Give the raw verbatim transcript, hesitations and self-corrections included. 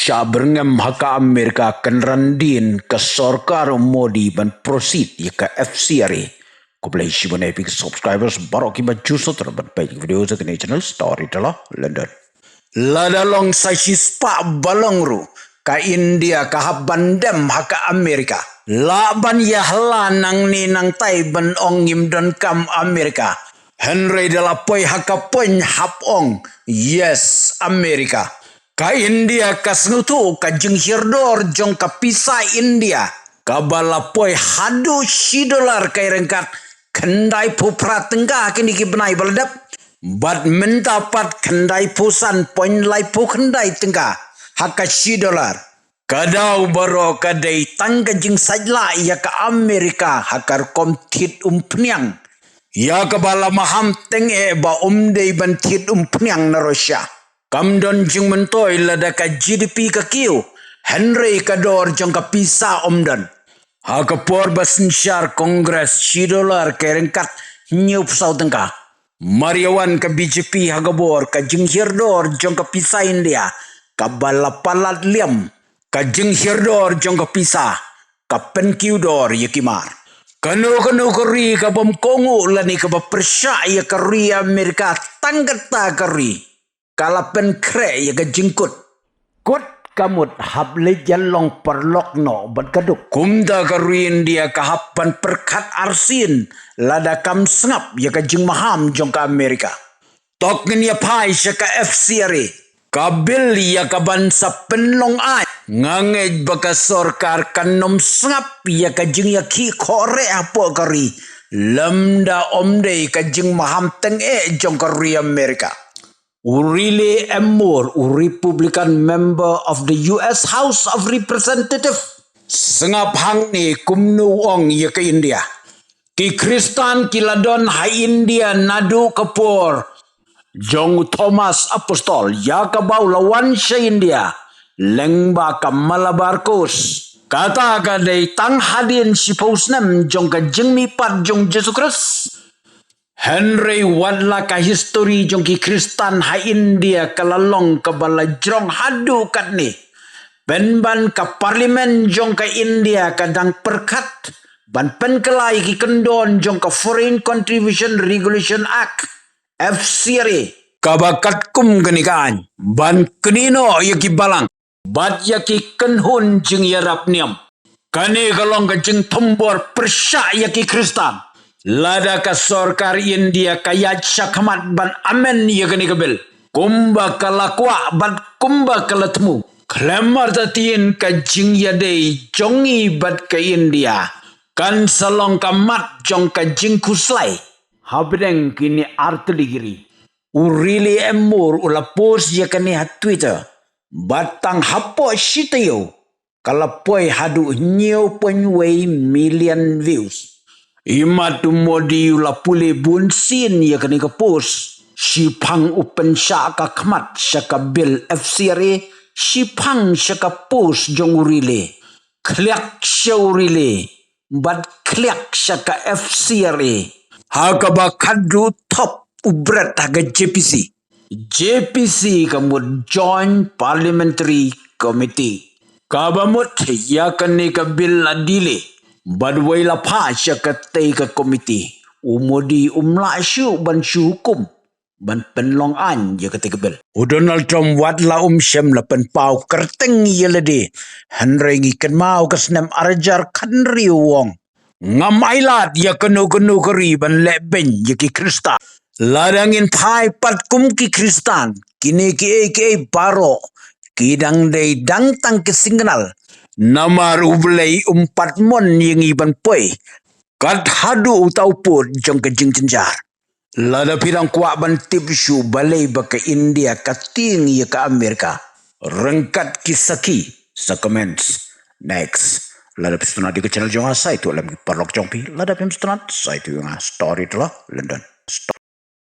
Shah byrngem ha ka Amerika kynran dien ka sorkar Modi ban proceed ïa ka F C R A. Khublei shibun ïa phi ki subscribers baroh kiba ju sngewthuh ban peit ki video jong kane ka channel Storyteller London. Lada long sa shispah ba long ruh, ka India ka hap ban dem ha ka Amerika. Lah ban ïa hala nangne nangtai ban ong ngim donkam Amerika. Hynrei da la poi ha ka point hap ong, yes, Amerika. Ka India ka sngewthuh ka jinghiar dor jong ka pisa India, kaba la poi haduh shi dollar ka ryngkat khyndai phew phra tyngka ha kine ki bnai ba la dep. Bad mynta pat khyndai phew san point lai phew khyndai tyngka ha ka shi dollar. Ka daw baroh ka dei tang ka jingsaitlah ïa ka Amerika ha ka rukom thied umphniang, ïa kaba la maham tyngeh ba ym dei ban thied umphniang na Russia. Kam don jingmyntoi lada ka G D P ka kiew, hynrei ka dor jong ka pisa ym don. Ha ka por ba synshar Congress, shi dollar ka ryngkat hynñiew phew saw tyngka. Mar ïa wan ka B J P ha ka bor, ka jinghiar dor jong ka pisa India kaba la palat liam, ka jinghiar dor jong ka pisa ka pynkiew dor ïa ki mar. Kano kano ka ri kabym kohnguh lane kaba pyrshah ïa ka ri Amerika tang kata ka ri ka la pynkhreh ïa ka jingkut. Kut ka mut hap leit ïalong paralok noh bad ka duk. Kumta ka ri India ka hap ban pyrkhat arsien lada kam sngap ïa ka jingmaham jong ka Amerika. Tok ngin ïa phai sha ka F C R A. Ka bill ïa kaban sa pynlong aiñ. Nga ngeit ba ka sorkar kan ym sngap ïa ka jingïakhih khohreh hapoh ka ri lymda ym dei ka jingmaham tyngeh jong ka ri Amerika. U Riley M. Moore, u Republican member of the U S House of Representatives, sngap hangne kumno u ong ïa ka India. Ki Khristan ki la don ha India naduh ka por jong u Thomas Apostol, ïa kaba u la wan sha India lyngba ka Malabar Coast. Kata ka dei tang hadien shiphew snem jong ka jingmihpat jong u Jisu Khrist. Hynrei wat la ka histori jong ki Khristan ha India ka la long kaba la jrong haduh katne, pynban ka Parliament jong ka India ka dang pyrkhat ban pynkylla ïa ki kyndon jong ka Foreign Contribution Regulation Act, F C R A, kaba katkum kane ka aiñ ban knieh noh ïa ki balang bad ïa ki kynhun jingïarap niam. Kane ka long ka jingthombor pyrshah ïa ki Khristan. Lada ka sorkar India ka ïaid shakhmat ban amend ïa kane ka bill kumba ka la kwah bad kumba ka la thmu, khlem artatien ka jingïadei jong ngi bad ka India kan sa long ka mat jong ka jingkhuslai hapdeng kine artylli ki ri. U Riley M. Moore u la post ïa kane ha Twitter bad tang hapoh shi taïew ka la poi haduh hynñiew point wei million views. Imat u Modi u la pule bunsien ïa kane ka post. Shiphang u pynshah ka khmat sha ka bill F C R A, shiphang sha ka post jong u Riley. Khliak sha u Riley bad khliak sha ka F C R A. Ha kaba khadduh thop u bret ha ka J P C. J P C ka mut Joint Parliamentary Committee. Kaba mut ïa kane ka bill la delay bad wei la phah sha katei ka committee. U Modi um lah shuh ban shu hukum ban pynlong aiñ ïa katei ka bill. U Donald Trump wat la um shem la pynpaw kyrteng ïa lade. Hynrei ngi kynmaw ka snem ar hajar khathynriew u ong, ngam ailad ïa kano kano ka ri ban leh beiñ ïa ki Khristan. Lada ngin phai pat kum ki Khristan, kine kiei kiei baroh ki dang dei dang tang ki signal. Namar U Blei um pat mon ïa ngi ban poi kat haduh uta u pud jong ka jingjynjar. Lada phi dang kwah ban tip shuh balei ba ka India ka tieng ïa ka Amerika ryngkat ki sakhi, sa comments. Next, lada phi sngewtynnat ïa ka channel jong nga, sa ïathuh lem ki paralok jong phi. Lada phim sngewtynnat, sa ïathuh ïa nga. Storyteller London.